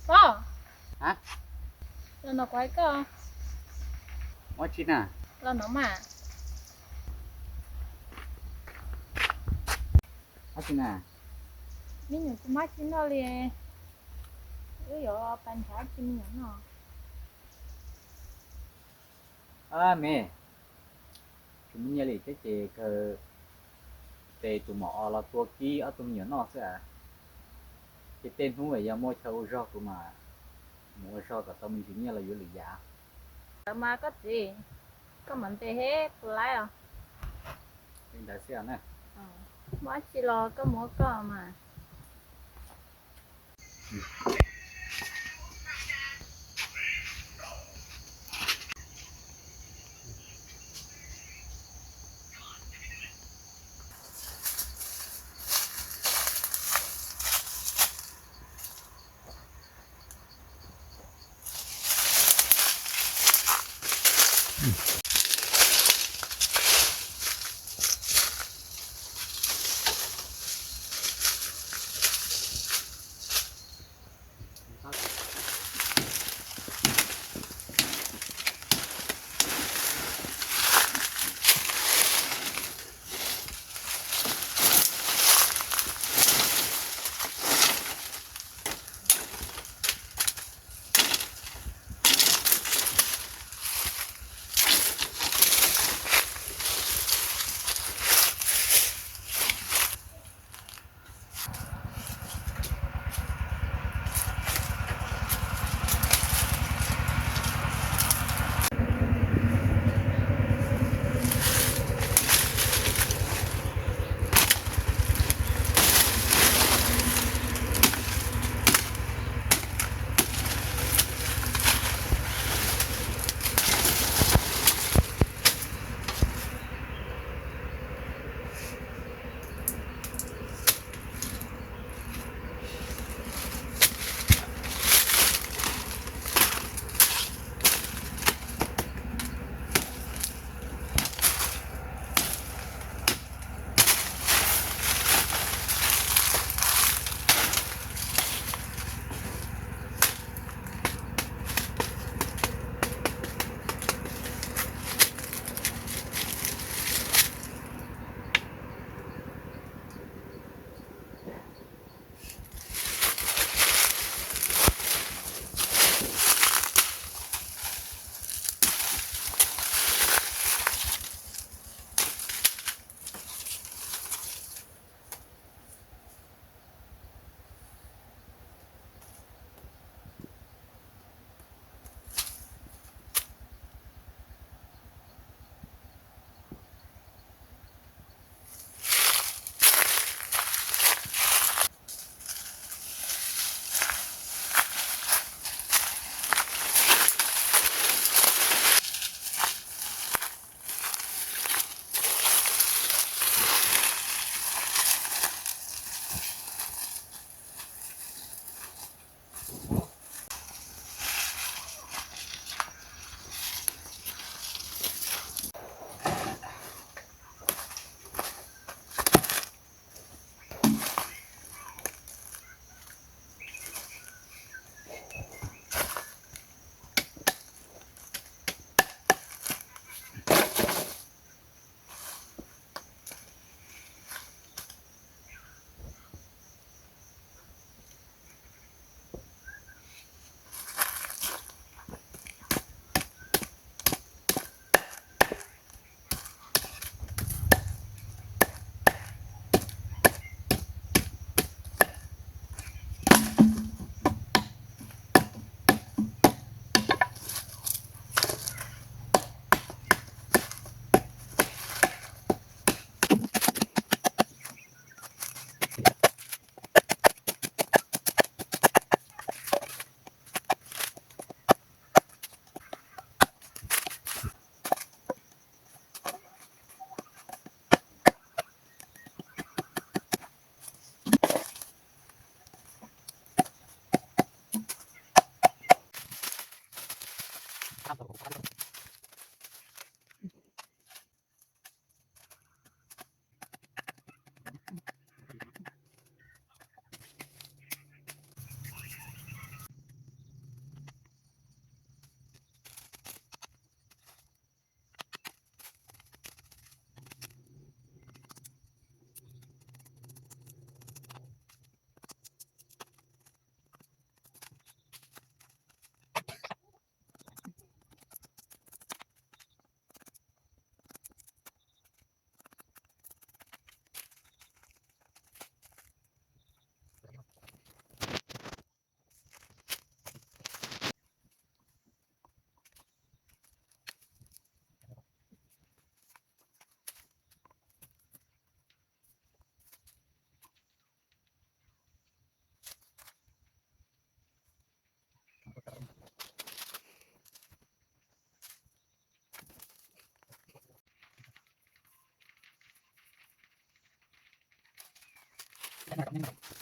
Pog, los no kuv hais koj. Muab tsis na. Los no mas. Ab tsis na. Me nyuam tsis muaj tsis noj li. Wb yuav pas nrhav tsis me nyuam noj. Ab me, tsis muaj nyiaj li thiab ces kawg tes tus mom os los tua kib ob tug me nyuam noj xwb as. Ces tej hnub yog muaj chaw ua zog kuv mam mus ua zog kom tau me ntsis nyiaj los yuav lwm yam. Ntawd mas koj txiv, koj mam ntes he puas laib os. Li ntawd xwb na. Muaj dab tsi los koj muab koj mas. Ib